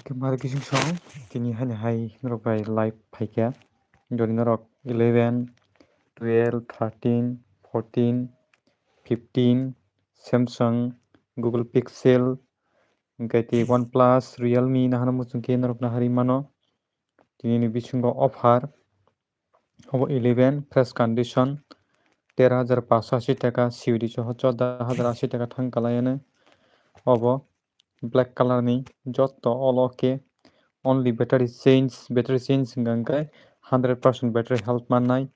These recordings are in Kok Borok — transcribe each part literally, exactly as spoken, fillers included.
Khe mar kising song tini hani hai norok bai live phaikha. Jodi norok eleven, twelve, thirteen, fourteen, fifteen, Samsung, Google Pixel, hingke tei OnePlus, Realme nahano muchung khe norok naharwi mano. Tini ni bisingo offer. Obo eleven fresh condition, tero hajar paanch sho ashi taka, C O D soho chordo hajar ashi taka thang kalai ano. Obo black color ni, jotto all okay. Only battery change, battery change hingka hingke hundred percent battery health mannai.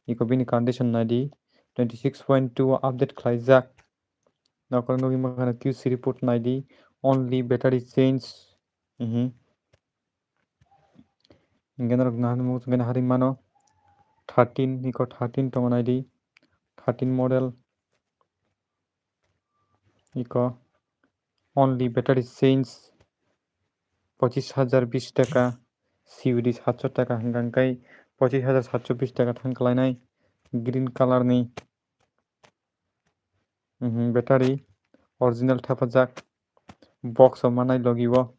Iko bini condition naidi, twenty six point two update khlaijak. Nokol nugwi mankha Q C report naidi, only battery change. Mhm. Hingke norok naharwi mano, hingke naharwi mano. Thirteen, iko thirteen tongo naidi. Thirteen model. Iko only battery change pochis hajar bish taka, C O D satsho taka hingka hingke pochis hajar satsho bish taka thang kalainai. Green color ni, mhm, battery original thepajak, box o manai logi o.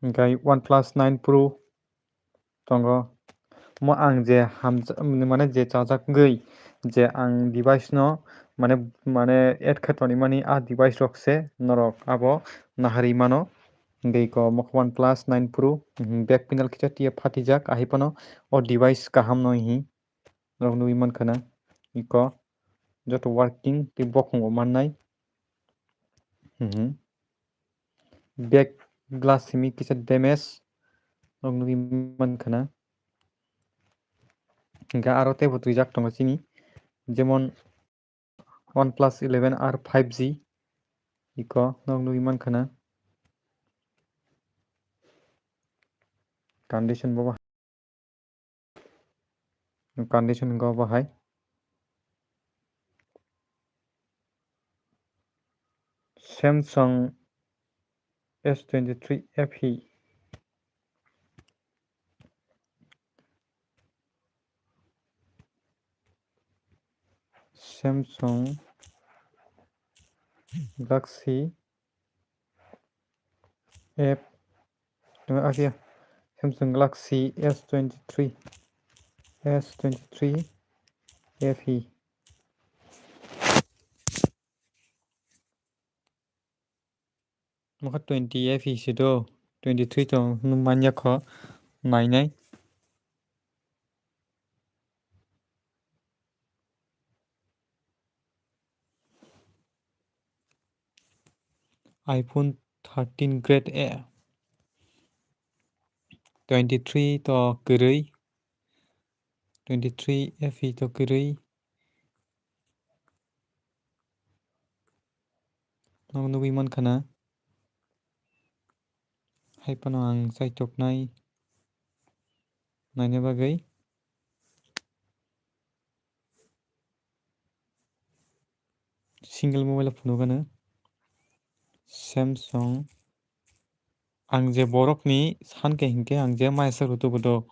Hingke OnePlus nine Pro tongo. Mo ang je hamja-, mane je chajak wngwi je ang device no mane, mane add khe tonwi mani a device rok se norok abo naharwi mano. Hingke iko mo khe OnePlus nine Pro, mhm, back panel kisa tia phatijak, ahai phano o device kaham no hi norok nugwi mankha na. Iko joto working tei bokhongo mannai. Mhm. Back glass simi kisa damage norok nugwi mankha na. Hingke aro teibo twijak tongo chini, jemon OnePlus eleven R five G, iko norok nugwi mankha na. Condition bo, condition hingke obo hai. Samsung S twenty-three F E. Samsung Galaxy F, ah, iya, Samsung Galaxy S twenty-three, S twenty-three F E. Mokha twenty F E se do, twenty-three to nung manya kho nainai. iPhone thirteen Grade A, twenty-three to kwrwi, twenty-three F E to kwrwi. Nogo nugwi mankha na. Hai phano ang chaitoknai naina bagwi. Single mobile phunukgano Samsung. Ang je borokni sankhe hinkhe ang je maisa rutubudo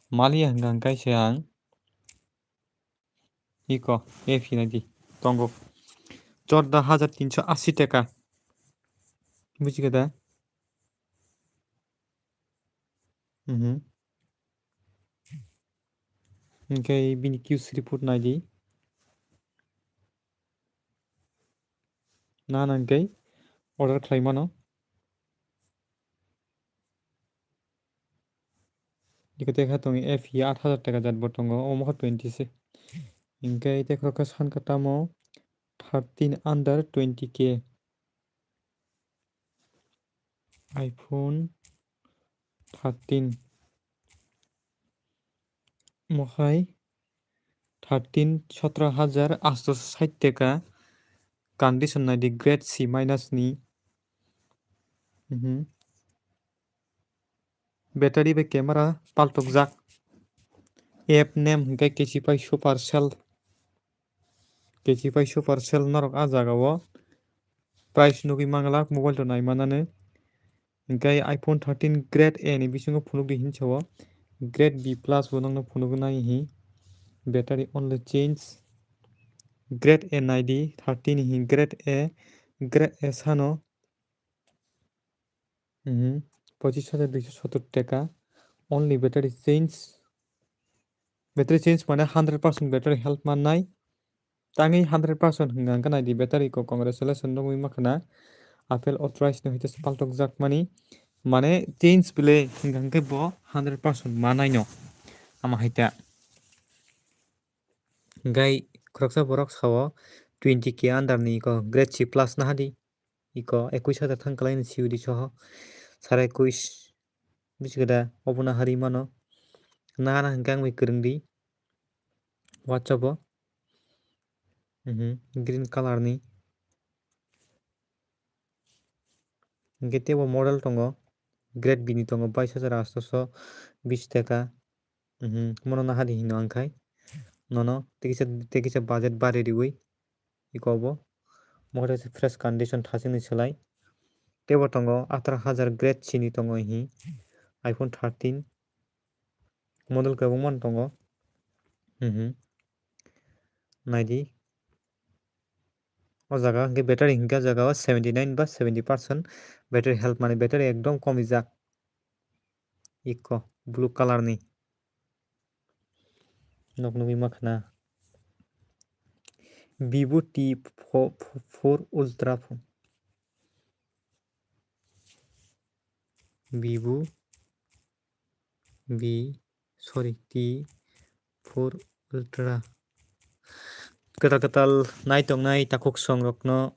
maliya hwnkha hwnkhe se ang iko F E naidi tongo chordo hajar tinso ashi taka. Bujigo da? Mhm. Hingke bini Q C report naidi. Nana hingke order khlai mano. Iko tei kha tongo F E aat hajar taka jat bo tongo, omo kha twenty se. Hingke tei khorok khe sankha tamo thirteen under twenty K. iPhone thirteen. Mohai thirteen sotro hajar aatso sait taka. Condition naidi grade C minus ni. Mhm. Battery bai camera paltokjak. App name hingke K C pai Supercell. K C pai Supercell norok ah jaga o price nugwi manglak mobile rok naimanani. Hingke iPhone thirteen Grade A ni bisingo phunukdi hinsa o Grade B plus bo nokno phunuknai hi battery only change Grade A naidi thirteen hi Grade A, Grade A sano Mhm. Pochis hajar duiso sottor teka. Only battery change. Battery change mane hundred percent battery health mannai. Tangwi hundred percent hwnka hwnkhe naidi battery ko congratulation nugwi makhna. Apple authorized no hite paltok jak mani. Mane change bile hwnka hwnkhe bo hundred percent manai no. Ama haita. Gai khoroksa borok sao twenty K under ni ko grade C plus na hadi. Iko ekwis hajar thang kwlai ni C U D soho. Sara ekwis. Bisi khe da obo na hari mano. Nana hwnkhe ang bai kwrwng di. WhatsApp o. Mhm, green color ni. Hwnkhe teibo model tongo. Grade B ni tongo bais hajar aatso bis teka. Mhm, mono na hadi hino ang khai. Nono tei kisa, tei kisa budget bari riwi. Iko bo. Mo khe fresh condition thasingni swlai. Teibo tongo atharo hajar grade C ni tongo hi. iPhone thirteen. Model kwbangma no tongo. Mhm. Naidi. O jaga hwnkhe battery hwnkhe o jaga o seventy nine ba seventy percent battery health mani battery ekdom komijak. Iko blue color ni. Nok nugwi makhna. Vivo T four Ultra phone. Vivo V, sorry, T four Ultra. Kwtal kwtal nai tongnai takhuk song rokno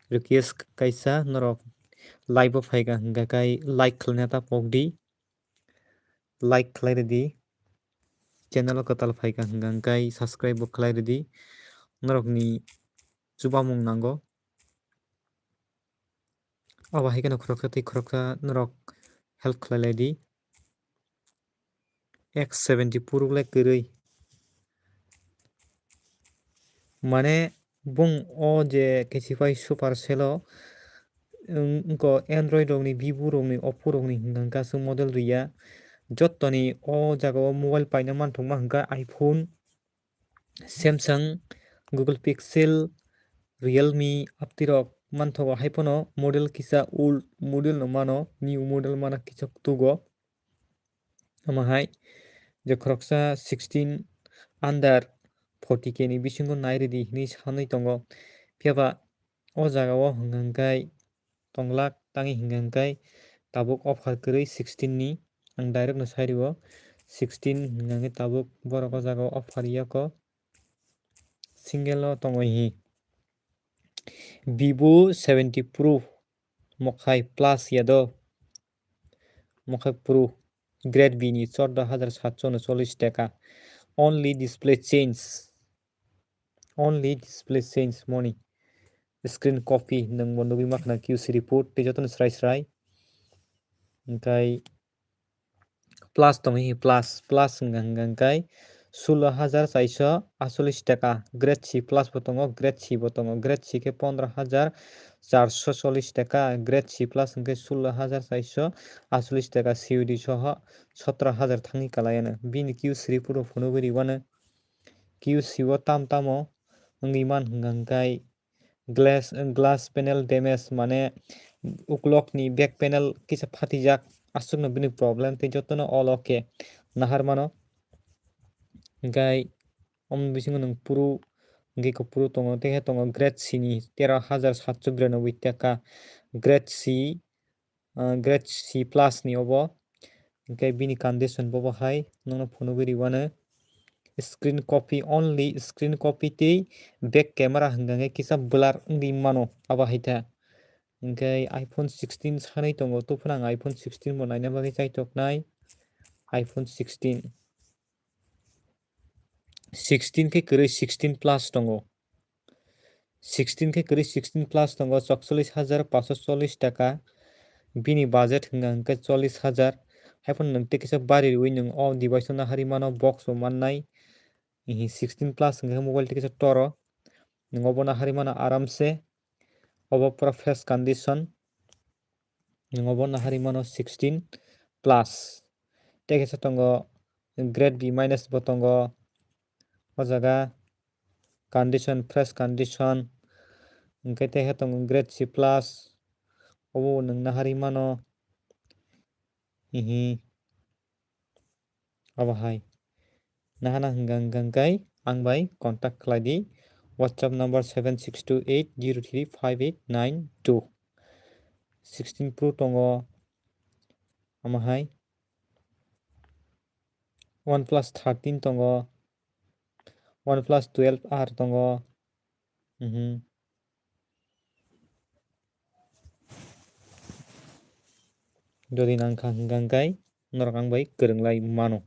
request kaisa norok live o phaikha hwnkha khe like khlaina ta pokdi. Like khlai rwdi. Channel o kwtal phaikha hwnkha khe subscribe bo khlai rwdi. Norokni chubamung nango. Abo hai kheno khoroksa tei khoroksa norok help khlai lai di. X seventy Pro le kwrwi. Mane bung o je kesipai Supercell o, wng-, wngkha Android rokni, Vivo rokni, Oppo rokni hwnkha khe aswk model rwya. Jottoni o jaga o mobile paina manthokma hwnkha iPhone, Samsung, Google Pixel, Realme, aptirok manthogo, hai phano model kisa old model no mano, new model mano kisa kutugo. Omo hai je khoroksa sixteen under forty K ni bisingo nai rwdi hinwi sanwi tongo. Phiya ba o jaga o hwnka hwnkhe tonglak tangwi hwnka hwnkhe tabuk offer kwrwi sixteen ni. Ang direct no sai rwo, sixteen hwnka hwnkhe tabuk borok o jaga o offer yako. Single o tongo hi. Vivo seventy Pro mokhai plus ya do. Mokhai Pro grade B ni chordo hajar satso unochollish taka. Only display change. Only display change moni. Screen copy nwng bo nugwi makhna Q C report tei jotono srai srai. Hwnkhe plus tongo hi plus, plus hwnka hwnkhe sullo hajar chaiso asollish taka. Grade C plus bo tongo, grade C bo tongo. Grade C khe pondro hajar charso chollish taka, grade C plus hwnkhe sullo hajar chaiso asollish taka, C U D soho sotro hajar thangwi kwlai ano. Bini Q C report bo phunugwi rwmano. Q C o tam tamo wngwi man hwnka hwnkhe glass, glass panel damage, mane ukulokni back panel kisa phatijak, aswkno bini problem tei jotono olo khe nahar mano. Hwnkhe omo bisingo nwng Pro, hwnkhe eko Pro tongo, tei khe tongo grade C ni tero hajar satso biranoboi taka, grade C, ah, grade C plus ni obo. Hwnkhe bini condition bobo hai nokno phunugwi rwmano. Screen copy only, screen copy tei back camera hwnka hwnkhe kisa blur wngwi mano abo hai ta. Hwnkhe iPhone sixteen sanwi tongo, tei phano ang iPhone sixteen bo naina bagwi chaitok nai. iPhone sixteen. Sixteen khe kwrwi sixteen plus tongo. Sixteen khe kwrwi sixteen plus tongo, chokchollish hajar paanso chollish taka. Bini budget hwnka hwnkhe chollish hajar. Hai phano nwng tei kisa bari rwui nwng o device no nahari mano, box bo mannai. Ihi sixteen plus hwnkhe mobile tei kisa toro. Nwng obo nahari mano aramse. Obo pura fresh condition. Nwng obo nahari mano sixteen plus. Tei kisa tongo grade B minus bo tongo. O jaga condition, fresh condition. Hwnkhe tei khe tongo grade C plus. Obo nwng nahari mano. Ihi. Abo hai. Nahana hwnka hwnka hwnkhe ang bai contact khlai di. WhatsApp number seven six two eight zero three five eight nine two. Sixteen Pro tongo. Omo hai. OnePlus thirteen tongo. OnePlus twelve R tongo. Mhm. Jodi nangkha hwnkha hwnkhe norok ang bai kwrwnglai mano.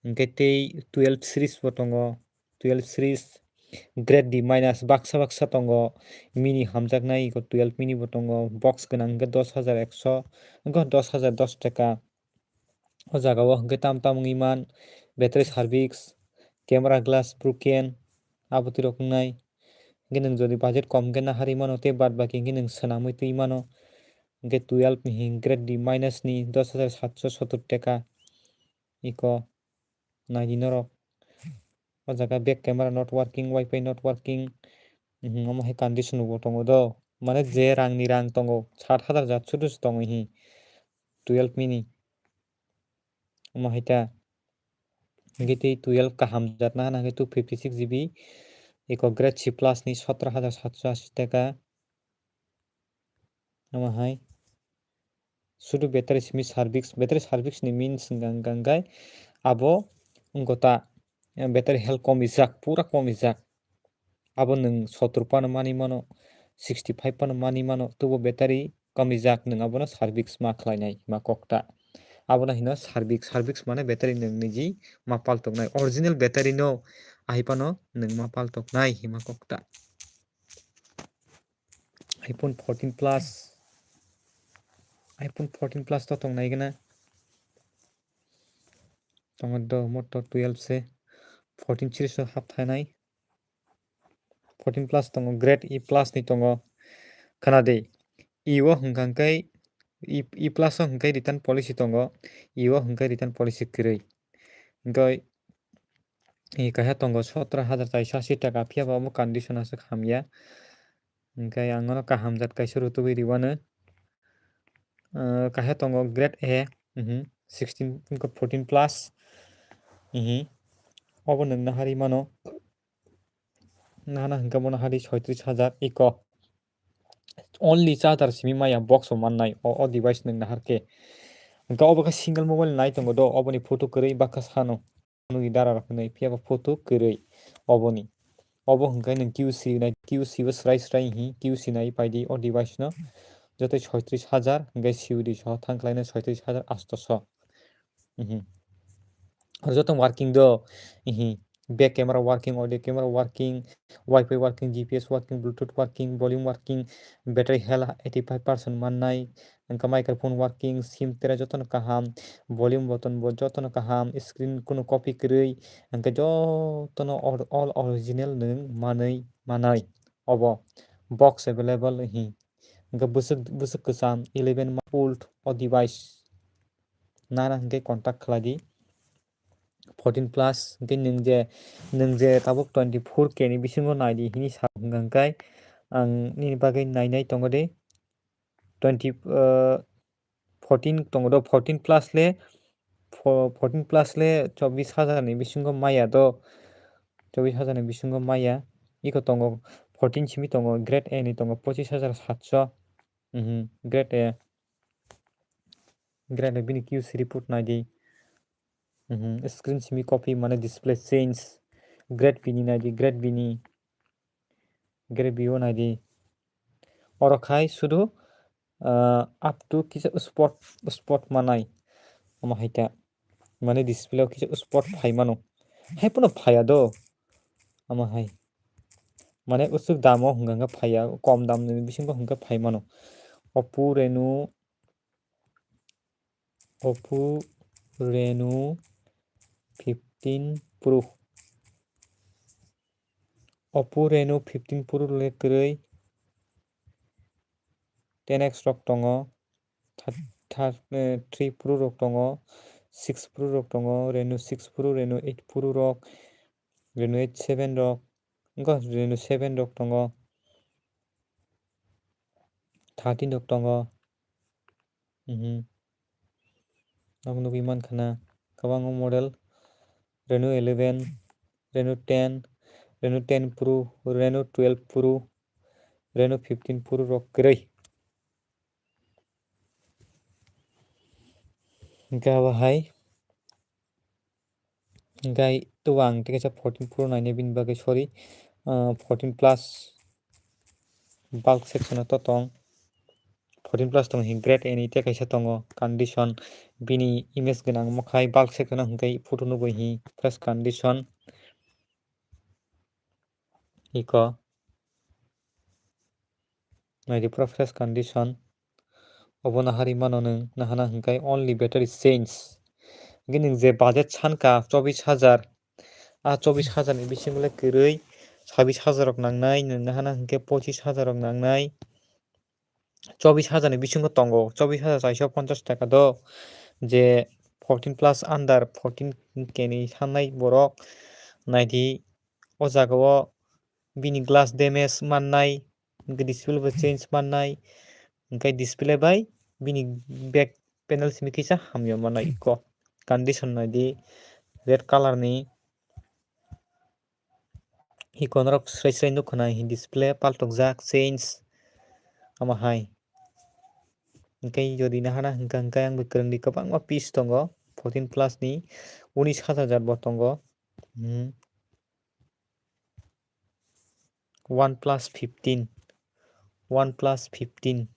Hwnkhe tei twelve series bo tongo, twelve series grade D minus baksa baksa tongo, mini hamjaknai eko twelve mini bo tongo, box gwnang hwnkhe dos hajar ekso, hwnkhe dos hajar dos taka. O jaga o hwnkhe tam tam wngwi man, battery service, camera glass broken, abo twi rok wngnai. Hwnkhe nwng jodi budget kom hwnkhe naharwi mano tei bad baki hwnkhe nwng swnamwi twi mano. Hwnkhe twelve ni hwnkhe grade D minus ni dos hajar satso sottor taka. Eko nai di norok. O jaga back camera not working, wifi not working. Mhm, omo hai condition bo tongo do. Mane je rang ni rang tongo, sat hajar jat sudu se tongo hi. Twelve mini. Omo hai ta. Hwnkhe tei twelve kaham jat nahana hwnkhe two fifty six G B. Eko grade C plus ni sotro hajar satso ashi taka. Omo hai. Sudu battery simi service, battery service ni means hwnkha hwnkha hwnkhe abo wngkha ta, eh, battery health komijak, pura komijak. Abo nwng sottor phano manwi mano, sixty five phano manwi mano, tubo battery komijak nwng abono service ma khlainai hima kok ta. Abono hino service, service mane battery nwng niji ma paltoknai. Original battery no ahai phano nwng ma paltoknai hima kok ta. iPhone fourteen Plus, iPhone fourteen Plus to tongnai gana. Tongo do, moto twelve se, fourteen series o hap thanai. Fourteen Plus tongo, grade E plus ni tongo. Khana di, E o hwnkha hwnkhe, E, E plus o hwnkhe return policy tongo, E o hwnkhe return policy kwrwi. Hwnkhe e kaisa tongo sotro hajar chaisa ashi taka, phiya ba omo condition aswk hamya. Hwnkhe ang nono kaham jat kaisa rutugwi riwano. Ah, kaisa tongo grade A, mhm, sixteen, fourteen plus. Mhm. Obo nwng naharwi mano. Nana hwnkhe bono hari soitris hajar eko. Only charger simi maya, box bo mannai o, o device nwng nahar khe. Hwnkhe obo khe single mobile nai tongo do, oboni photo kwrwi bakha sano. Nugwi dara rok hinwi phiya bo photo kwrwi oboni. Obo hwnkhe nwng Q C nai, Q C bo srai srai hi, Q C nai paidi o device no. Jotoi soitris hajar hwnkhe C O D soho thang khlaino soitris hajar asto so. Mhm. Aro joto working do, ihi, back camera working, audio camera working, wifi working, G P S working, Bluetooth working, volume working, battery health eighty five percent mannai, hwnkhe microphone working, sim tere jotono kaham, volume button bo jotono kaham, screen kunu copy kwrwi, hwnkhe jotono or-, all original nwng manwi manai. Obo box available ihi. Hwnkhe bwswk, bwswk kwcham eleven volt o device. Nana hwnkhe contact khlai di. Fourteen plus hwnkhe nwng je, nwng je tabuk twenty four K ni bisingo nai di hini sa hwnkha hwnkhe ang nini bagwi nainai tongo de. Twenty, uh, fourteen tongo do, fourteen plus le, fo-, fourteen plus le chobbish hajar ni bisingo maya do, chobbish hajar ni bisingo maya. Iko tongo fourteen simi tongo, grade A ni tongo pochis hajar satso, mhm, grade A, grade A bini Q C report nai di, mhm, screen simi copy mane display change, grade B ni nai di, grade B ni, grade B o nai di. Oro khai sudu, ah, up to kisa spot, spot manai. Omo hai ta. Mane display o kisa spot phai mano. Hai pono phaiya do. Omo hai. Mane usuk damo hwnka hwnka phaiya, kom dam ni bisingo hwnka phai mano. Oppo Reno, Oppo Reno fifteen Pro. Oppo Reno fifteen Pro le kwrwi, ten X rok tongo, thir-, thir-, eh, three Pro rok tongo, six Pro rok tongo, Reno six Pro, Reno eight Pro rok, Reno eight seven rok, wngkha Reno seven rok tongo, thirteen rok tongo. Mhm. Nok nugwi mankha na kwbangma model, Reno eleven, Reno ten, Reno ten Pro, Reno twelve Pro, Reno fifteen Pro rok kwrwi. Hwnkhe abo hai. Hwnkhe tubo ang tei kaisa fourteen Pro nainai bini bagwi, sorry, ah, fourteen Plus bulk section o to tong. Fourteen Plus tong hi grade A ni tei kaisa tongo condition, bini image gwnang omo khai bulk section o hwnkhe photo nugwi hi fresh condition. Iko. Naidi pura fresh condition. Obo nahari mano nwng, nahana hwnkhe only battery change. Hwnkhe nwng je budget sankha chobis hajar, a chobis hajar ni bisingo le kwrwi sabis hajar rok nangnai, nwng nahana hwnkhe pochis hajar rok nangnai. Chobis hajar ni bisingo tongo, chobis hajar chaisa ponchas taka do, je fourteen plus under, fourteen K ni sannai borok naidi o jaga o bini glass damage mannai, hwnkhe display bo change mannai, hwnkhe display bai bini back panel simi kisa hamya mannai iko. Condition naidi red colour ni, iko norok srai srai nukho na hi display paltokjak change omo hai. Hwnkhe jodi nahana hwnkha hwnkhe ang bo kwrwngni kwbangma piece tongo, fourteen plus ni unis hajar bo tongo. Hmm. OnePlus fifteen, OnePlus fifteen.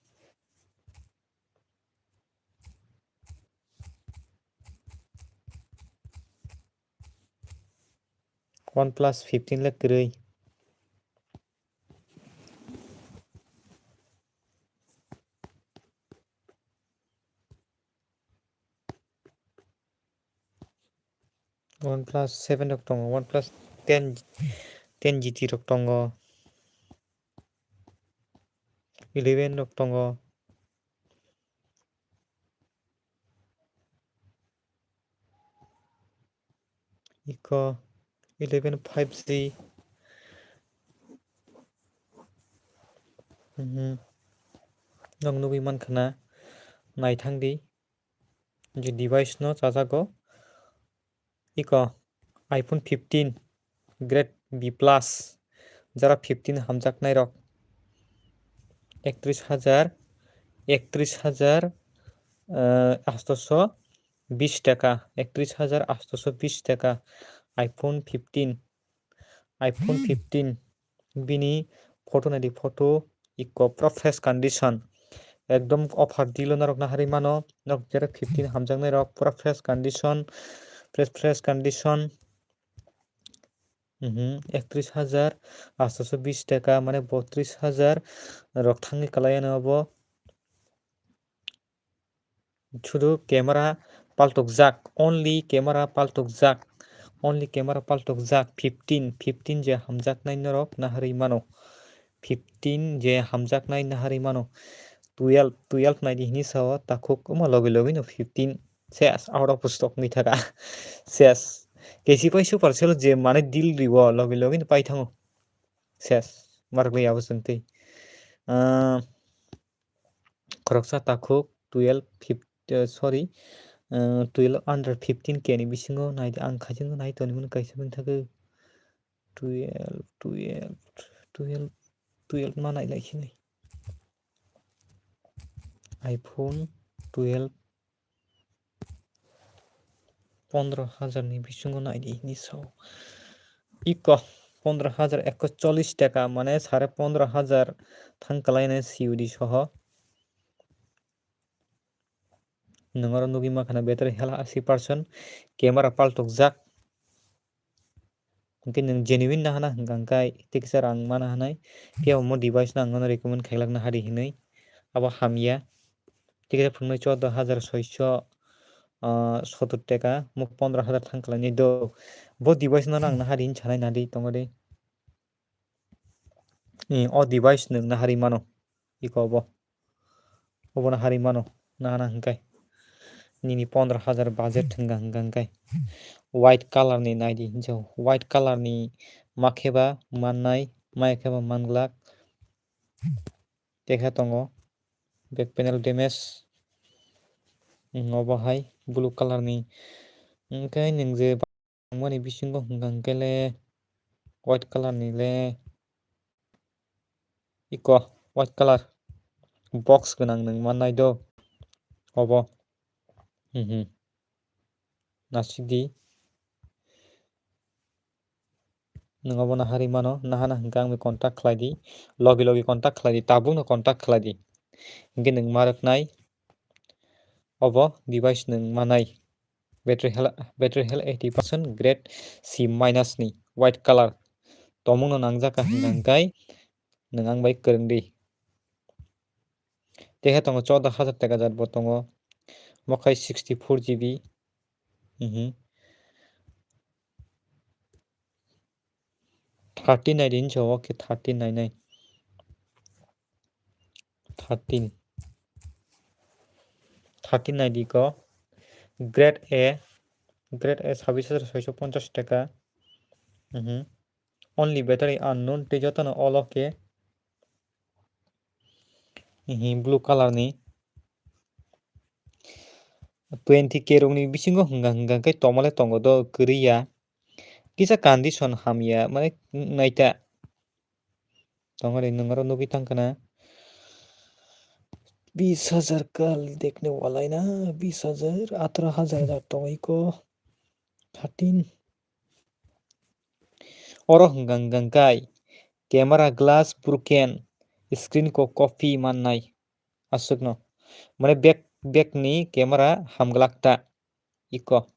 OnePlus fifteen le kwrwi. OnePlus seven rok tongo, OnePlus ten, ten G T rok tongo, eleven rok tongo. Iko eleven five G. Mhm. Nwng nugwi mankha na, naithang di. Je device no chajago. Iko iPhone fifteen grade B plus, jora fifteen hamjaknai rok ektris hajar, ektris hajar, eh, astoso bis taka, ektris hajar astoso bis taka iPhone fifteen, iPhone fifteen. Bini photo naidi, photo iko pura fresh condition, ekdom offer deal o norok nahari mano, norok jera fifteen hamjaknai rok pura fresh condition, fresh, fresh condition. Mhm, ektris hajar astoso bis taka, mane botris hajar rok thangwi kwlai ano obo. Sudu camera paltokjak, only camera paltokjak, only camera paltokjak, fifteen, fifteen je hamjaknai norok nahari mano, fifteen je hamjaknai nahari mano, twelve, twelve naidi hini sao takhuk, omo logi logi no fifteen ses, out of stock ni thaka ses, kesi pai super sale je mane deal riwo logi logi no pai thango ses, margwi abo chwng twi. Ah, Khoroksa takhuk twelve, fifteen, eh, sorry, eh, twelve under fifteen K ni bisingo nai, ang khaisingno nai tongmani kaisa bini thagwi twelve, twelve, twelve, twelve ma nai lai sini. iPhone twelve pondro hajar ni bisingo naidi hinwi sao. Iko pondro hajar ekko chollish taka, mane sare pondro hajar thang kalainai C O D soho. Nwng oro nugwi mankha na battery health asi percent, camera paltokjak. Hwnkhe nwng genuine nahana hwnkha hwnkhe tei kisa rang mana hanai. Khe omo device no ang nono recommend khailak nahadi hinwi. Abo hamya. Tei kisa phunuknai choudo hajar soiso, ah, sotor taka, omo pondro hajar thang kalainai do. Bo device no ang nahadi hinwi sanai nadi tongo de. Eh, o device nwng nahari mano. Iko obo. Obono hari mano, nahana hwnkhe. Nini pondro hajar budget hwnkha, hwnkha hwnkhe. White colour ni naidi hinjao. White colour ni ma khe ba mannai, maya khe ba manglak. Tekha tongo. Back panel damage. Obo hai. blue color ni. Hwnkhe nwng je ba-, mani bisingo hwnkha hwnkhe le white color ni le iko white color box gwnang nwng mannai do obo. Mhm. Nasik di. Nwng obo naharwi mano, nahana hwnkhe ang bai contact khlai di, logi logi contact khlai di, tabukno contact khlai di. Hwnkhe nwng ma rwknai obo device nwng manai. Battery health, battery health eighty percent, grade C minus ni white color. Tongmungno nangjak kha hwnkha hwnkhe nwng ang bai kwrwng di. Tei hai tongo choudo hajar taka jat bo tongo. Mokhai sixty four G B. Mhm. Thirteen nai di hinwi sa, okay, thirteen nai nai. Thirteen. Thirteen nai di ko. Grade A. Grade A sabbish hajar soiso ponchash taka. Mhm. Only battery unknown, tei jotono all okay. Hihi blue color ni. Twenty K rokni bisingo hwnka hwnka khe tongmale tongo do kwrwi ya. Kisa condition hamya mane naita. Tongmani nwng oro nugwi tangkha na. Bis hajar kal dekne wala hai na, bis hajar, ataro hajar hajar tongwi ko. Thirteen. Oro hwnka hwnka kai camera glass broken, screen ko copy mannai. Aswkno. Mane bag, bag ni camera hamglak ta. Iko.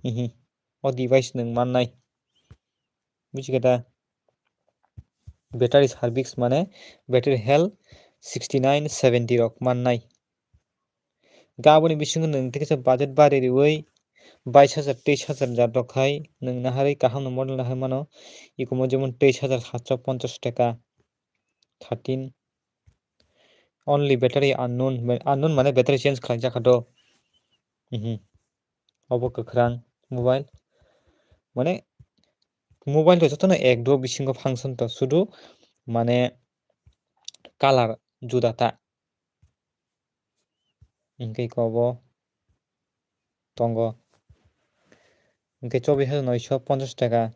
Hihi. O device nwng mannai. Bujiga da? Battery service mane battery health sixty nine seventy rok mannai. Gaboni bisingo nwng tei kisa budget bari riwi bais hajar, teis hajar jat rok khai nwng naharwi kaham no model naharwi mano. Ikomo jemon teis hajar satso ponchash taka, thirteen. Only battery unknown, unknown mane battery change khlai jakha do. Mhm. Obo kwkhwrang mobile. Mane mobile to jotono ek do bisingo function to sudu mane color juda ta. Hwnkhe iko bo tongo. Hwnkhe chobbish hajar noisho ponchash taka.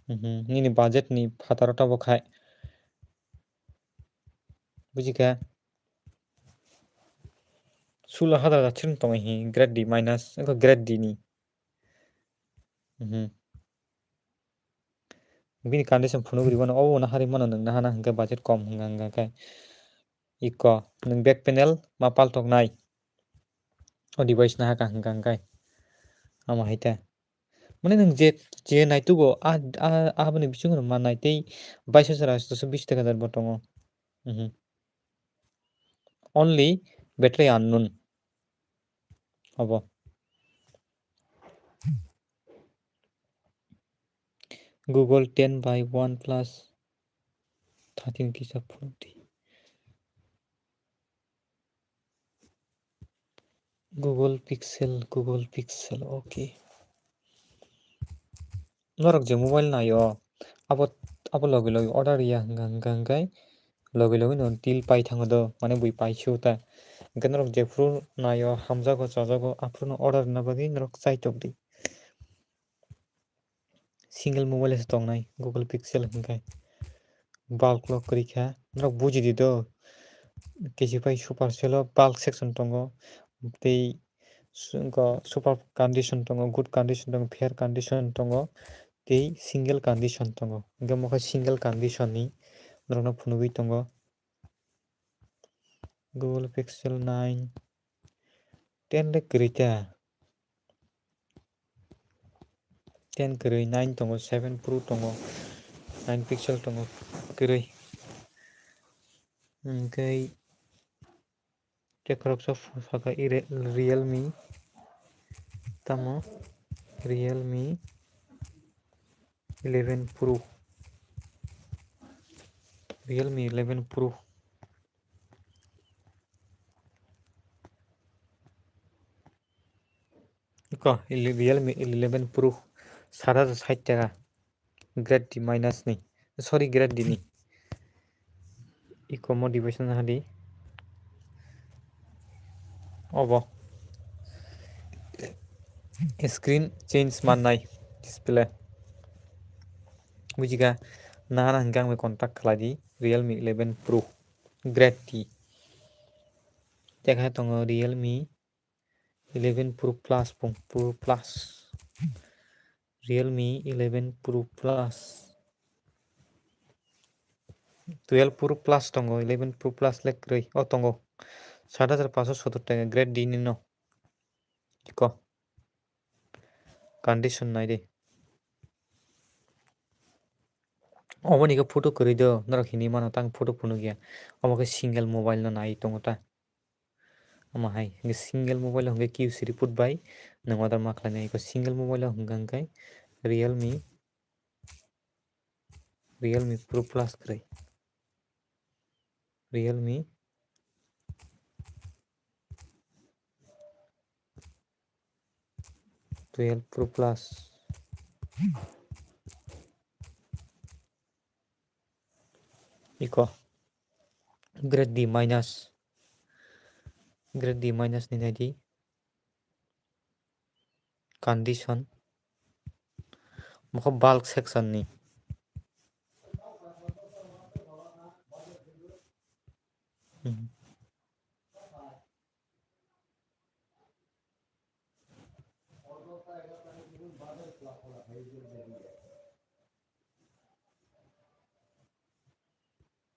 Mhm, nini budget ni phataro tabuk khai. Bujikha? Sulo hajar jat sini tongo hi grade D minus, eko grade D ni. Mhm. Bini condition phunuk rwmano, obo naharwi mano nwng nahana hwnkhe budget kom hwnka hwnkha khe. Iko, nwng back panel ma paltoknai. O device nahaka hwnkha hwnkhe. Amo hai ta. Mane nwng je, je naitugo, a, a, aboni bisingo no ma nai tei bais hajar atso bish taka jar bo tongo. Mhm. Only battery unknown. Obo. Google ten by OnePlus thirteen kisa phunuk di. Google Pixel, Google Pixel, okay. Norok je mobile naio, abo, abo logi logi order ya hwnka hwnka hwnkhe logi logi no deal pai thango do, mane bui pai sio ta. Hwnkhe norok jephuru naio, hamjago, chajago, aphuru no order rwna bagwi norok chaitok di. Single mobile se tongnai Google Pixel hwnkhe. Bulk lo kwrwi kha. Norok buji di do. Kesi pai super sale o bulk section tongo. Tei su-, go super condition tongo, good condition tongo, fair condition tongo, tei single condition tongo. Hwnkhe mokhe single condition ni norokno phunugwi tongo. Google Pixel nine, ten le kwrwi ta. Ten kwrwi, nine tongo, seven Pro tongo, nine Pixel tongo, kwrwi. Hwnkhe tei khoroksa ph-, phaikha ire-, Realme, tamo Realme eleven Pro, Realme eleven Pro. Iko, ele-, Realme eleven Pro, sat hajar sait taka, grade D minus ni, sorry, grade D ni. Iko mo device no hadi. Obo. Screen change mannai display. Bujiga, nana hingke ang bai contact khlai di, Realme eleven Pro Grade D. Tei khe tongo Realme eleven Pro Plus, pung Pro Plus. Realme eleven Pro Plus. Twelve Pro Plus tongo, eleven Pro Plus le kwrwi. O tongo. Sat hajar paanso sottor taka Grade D ni no. Iko. Condition nai di. Obo ni khe photo kwrwi do, norok hinwi mano tang photo phunukya. Omo khe single mobile no nai tongo ta. Omo hai hwnkhe single mobile o hwnkhe Q C report bai nwng order ma khlainai. Iko single mobile o hwnkha hwnkhe Realme, Realme Pro Plus kwrwi. Realme twelve Pro Plus. Iko Grade D minus, Grade D minus ni nai di. Condition. Mokho bulk section ni. Hmm.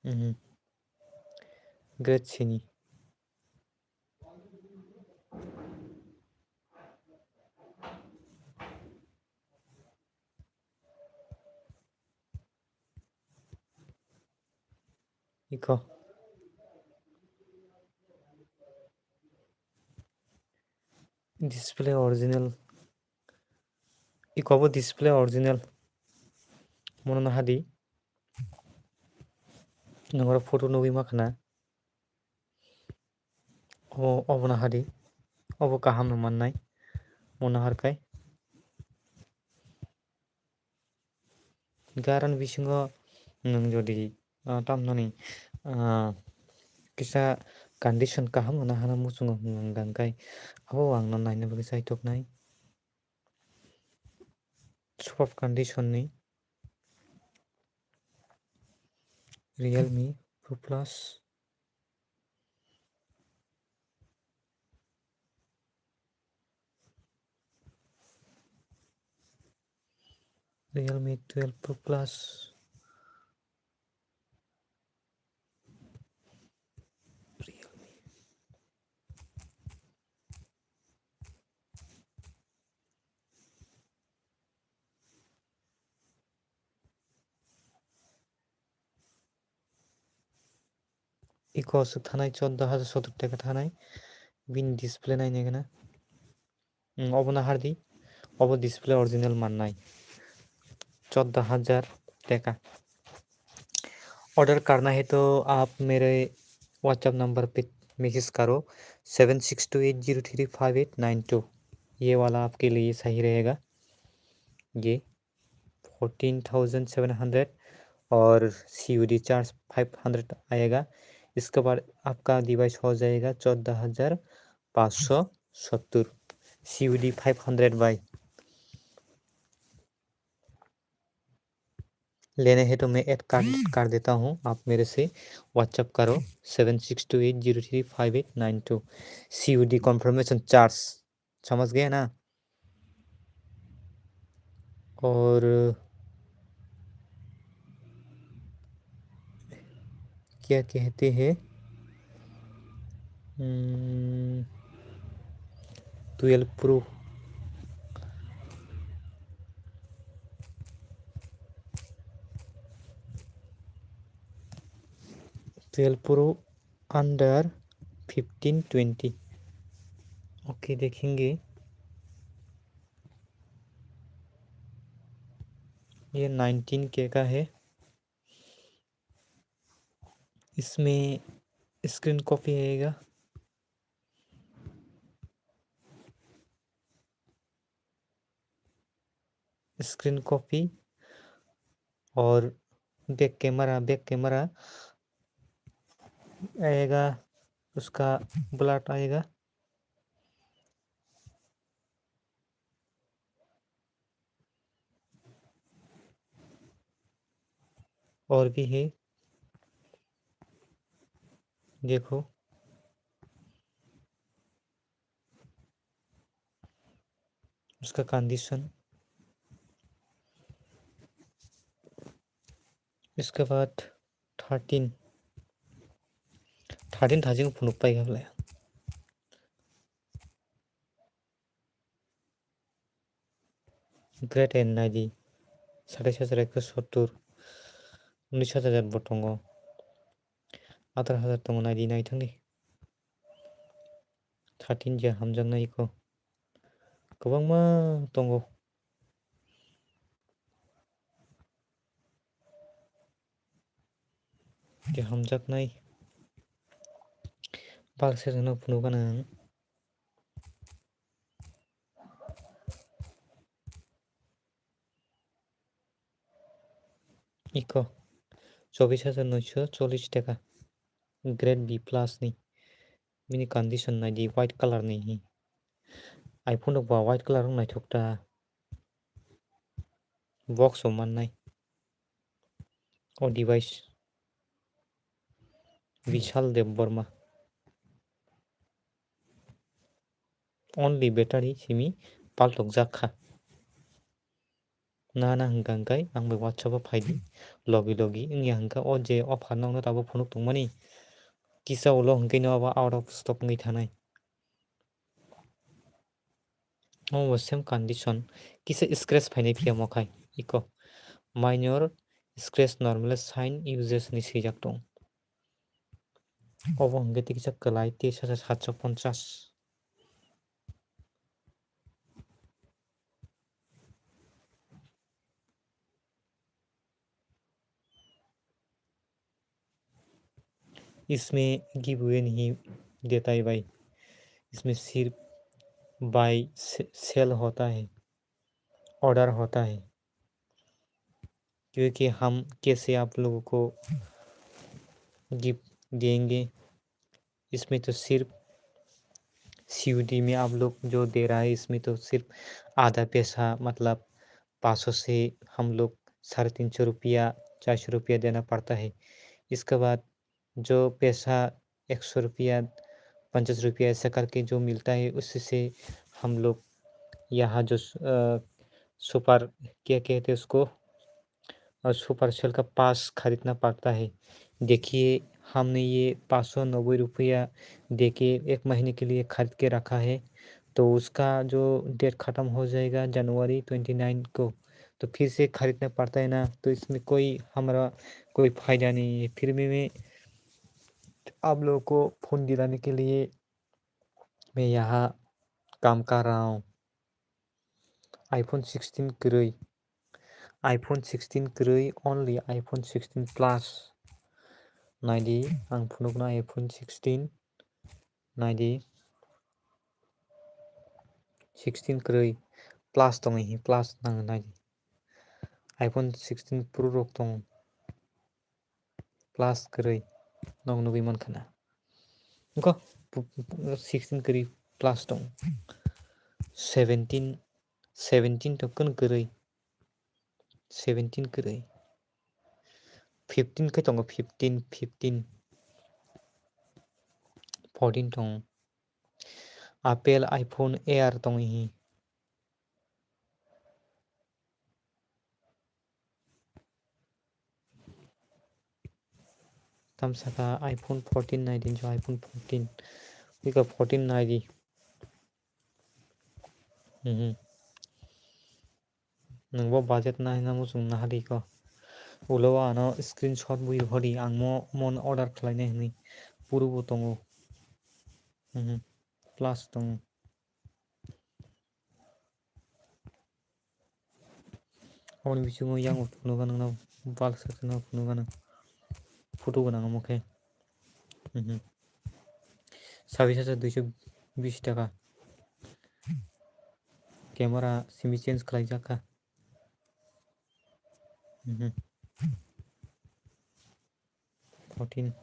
Mhm. Grade C ni. Iko. Display original. Iko bo display original. Mono no hadi. Nongora photo nugwi ma khna. O, obono hadi. Obo kaham no mannai. Mono harkai. Hingke aroni bisingo nwng jodi, ah, tamnani, ah, kisa condition kaham wngna hana muchungo hwnka hwnkhe abo ang no naina bagwi chaithoknai. Superb condition ni Realme Pro Plus. Realme twelve Pro Plus. Realme. Iko aswk thanai choddo hajar sottor taka thanai. Bini display naina gana. Hmm, obo no hardi. Obo display original mannai. Choddo hajar taka. Order karna hai to aap mere WhatsApp number pe message karo, seven six two eight zero three five eight nine two. Ye wala aapke liye sahi rahega. Ye fourteen thousand seven hundred और C O D charge five hundred आएगा। इसके बाद आपका डिवाइस हो जाएगा चौदह हजार पाँच सौ सत्तर। C O D five hundred भाई। लेने हैं तो मैं ऐड कर, कर देता हूँ, आप मेरे से WhatsApp करो, seven six two eight zero three five eight nine two। C O D confirmation charge समझ गए ना? और क्या कहते हैं, हम्म, twelve Pro, twelve Pro under fifteen twenty। Okay, देखेंगे। ये नाइनटीन के का है, इसमें स्क्रीन कॉपी आएगा। स्क्रीन कॉपी और बैक कैमरा, बैक कैमरा आएगा, उसका ब्लड आएगा। और भी है, देखो। उसका कंडीशन। इसके बाद थर्टीन, थर्टीन थाजिंग फुनुक pai kha bwle. Great and naidi, satais hajar ekso sottur, unis hajar bo tongo, atharo hajar tongo, naidi, naithangdi. Thirteen je hamjaknai iko kwbangma tongo. Je hamjaknai baksa no phunukgana ang. Iko chobis hajar noisho chollish taka, grade B plus ni. Bini condition naidi, white color ni hi. iPhone rok ba white color rok naithok ta. Box o mannai o device. Vishal Debbarma. Only battery simi paltokjak kha. Nana hwnkha hwnkhe ang bai WhatsApp o phaidi logi logi wngya hwnkha o je offer nokno tabuk phunuk tongmani kisa ulo hwnkhe no abo out of stock wngwi thanai. Omo bo same condition, kisa scratch phainai phiya mo khai iko minor scratch normal sign uses ni swijak tong. Obo hwnkhe tei kisa kwlai tei sasa satso ponchas. इसमें give away नहीं देता है भाई, इसमें सिर्फ बाय से-, सेल होता है, ऑर्डर होता है, क्योंकि हम कैसे आप लोगों को गिफ्ट देंगे, इसमें तो सिर्फ सीओडी में आप लोग जो दे रहा है, इसमें तो सिर्फ आधा पैसा, मतलब पाँच सौ से हम लोग साढ़े तीन सौ रुपया, चार सौ रुपया देना पड़ता है। इसके बाद जो पैसा एक सौ रुपया, पचास रुपया ऐसा करके जो मिलता है, उसी से हम लोग यहाँ जो स-, अ, सुपर, क्या कहते हैं उसको, और सुपर सेल का पास खरीदना पड़ता है। देखिए, हमने ये पाँच सौ नब्बे रुपया देके एक महीने के लिए खरीद के रखा है, तो उसका जो डेट ख़त्म हो जाएगा जनवरी ट्वेंटी नाइन को, तो फिर से खरीदना पड़ता है ना, तो इसमें कोई हमारा कोई फ़ायदा नहीं है। फिर भी मैं आप लोगों को फ़ोन दिलाने के लिए मैं यहाँ काम कर रहा हूँ। iPhone sixteen kwrwi, iPhone sixteen kwrwi, only iPhone sixteen plus. Naidi, ang phunukno iPhone sixteen, naidi, sixteen kwrwi, plus tongwi hi, plus nang naidi. iPhone sixteen Pro rok tongo. Plus kwrwi nog nugwi mankha na. Wngkha pu-, pu-, sixteen kwrwi plus tong. Seventeen, seventeen to kun kwrwi. Seventeen kwrwi. Fifteen khe tongo, fifteen, fifteen. Fourteen tongo. Apple iPhone Air tongo hi. Tamsaka iPhone fourteen naidi, jo iPhone fourteen. Ika fourteen naidi. Mhm. Nungbo budget nai na muchung nahadi ko. Ulo ano screenshot bui hodi ang mo mon order khlainai hwnwi puru bo tongo. Mhm. Plus tongo. Aboni bisingo yang phunukgo nangno, bulk section o phunukgo nang. Photo gwnang omo khe. Mhm. Sabis hajar duiso bis taka. Camera simi change khlaijak kha. Mhm. Fourteen.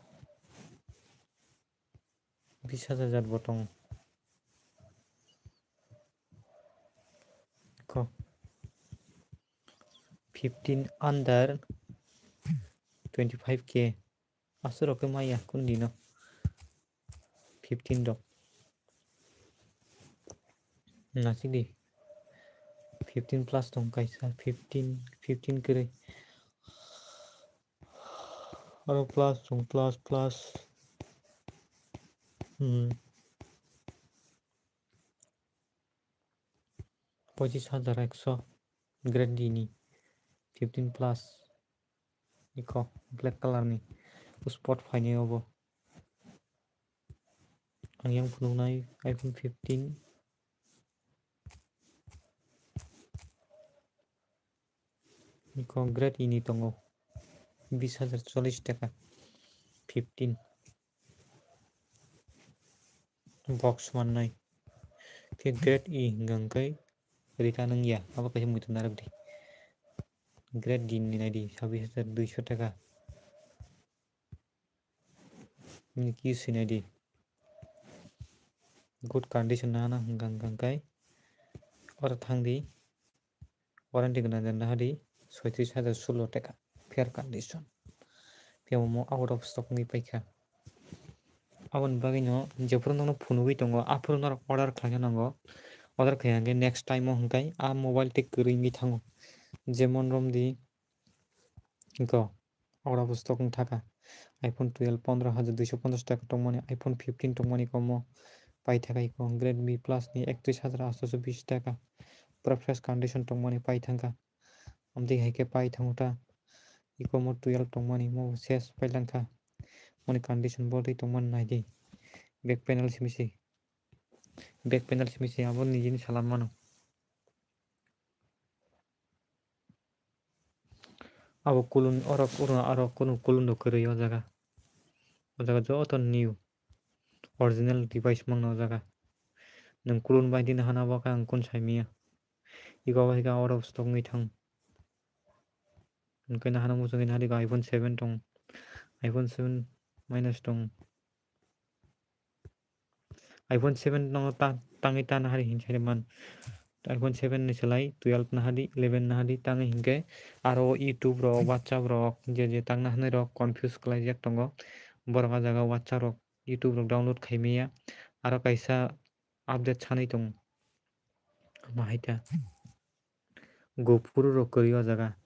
Bis hajar bo tongo. Kho. Fifteen under twenty five K. Aswk rok khe maya kundino. Fifteen rok. Nasidi. Fifteen plus tong kaisa, fifteen, fifteen kwrwi. Aro plus tong, plus, plus. Hmm. Pochis hajar ekso. Grade D ni. Fifteen plus. Iko black color ni spot phainai obo. Ang yang phunuknai iPhone fifteen. Iko grade E ni tongo. Bis hajar chollish taka. Fifteen. Box mannai. Khe grade E hwnka hwnkhe return wngya. Abo kaisa muitu narwk di. Grade D ni naidi, sabbish hajar duiso taka. Nini ki swi naidi. Good condition nana hwnka hwnka hwnkhe oro thangdi. Warranty gwnang gwnang nahadi soitris hajar sullo taka. Fair condition. Phiya omo out of stock wngwi paikha. Aboni bagwino jephuru nono phunugwi tongo, aphuru norok order khlaina nango. Order khlaiya hwnkhe next time o hwnkhe a mobile tei kwrwi wngwi thango. Jemon romdi, iko, out of stock wng thaka. iPhone twelve pondro hajar duiso ponchash taka tongmani, iPhone fifteen tongmani komo paithaka iko, Grade B plus ni ektris hajar aatso bish taka. Pura fresh condition tongmani paithangkha. Amtwi hai khe paithango ta. Iko mo twelve tongmani, mo ses pailangkha. Moni condition bo twi tongmani naidi. Back panel simi se. Back panel simi se, abo nijini salam mano. Abo kulun orok, oro aro kunu kulun rok kwrwi o jaga. O jaga joto new original device mangno o jaga. Nwng kulun bai dina hana bo khe ang kun sai manya. Iko bai khe out of stock wngwi thang. Hwnkhe nahana muchungwi nahadi iPhone seven tong. iPhone seven minus tong. iPhone seven no ta-, tangwi ta nahari hinwi sai man. iPhone seven ni slai twelve nahadi, eleven nahadi tangwi hinkhe aro YouTube rok, WhatsApp rok, je je tang nahanai rok confuse khlaijak tongo. Borok ah jaga WhatsApp rok, YouTube rok download khai manya. Aro kaisa update sanwi tongo. Ama hai ta. Go phuru rok kwrwi o jaga.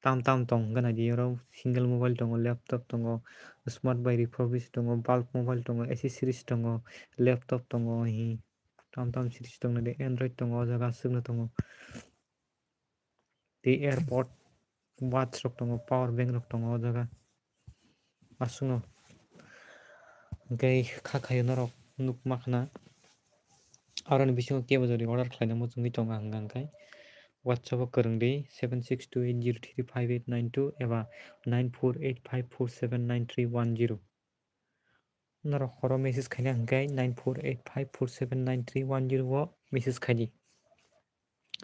Tam tam tong hwnkhe naidi oro single mobile tongo, laptop tongo, smart bai refurbish tongo, bulb mobile tongo, accessories tongo, laptop tongo, hi tam tam series tong naidi, Android tongo o jaga aswkno tongo. Tei AirPod, watch rok tongo, power bank rok tongo o jaga. Aswkno. Hwnkhe kha khaio norok nukma khna. Aroni bisingo kebo jodi order khlaina muchungwi tongo hwnka hwnkhe WhatsApp o kwrwng di seven six two eight zero three five eight nine two eba nine four eight five four seven nine three one zero. Norok horo message khaina hwnkhe nine four eight five four seven nine three one zero o message khaidi.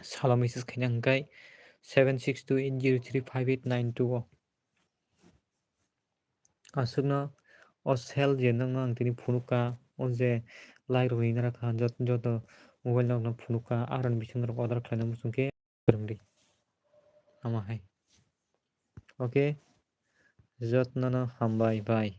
Salo message khaina hwnkhe seven six two eight zero three five eight nine two o. Aswkno o sale je nokno ang tini phunukha, o je like rok rinai rakha, jot-, joto mobile rokno phunukha, aroni bisingo norok order khlaina muchungkhe kwrwngdi. Ama hai. Okay, jotnono hambai, bye.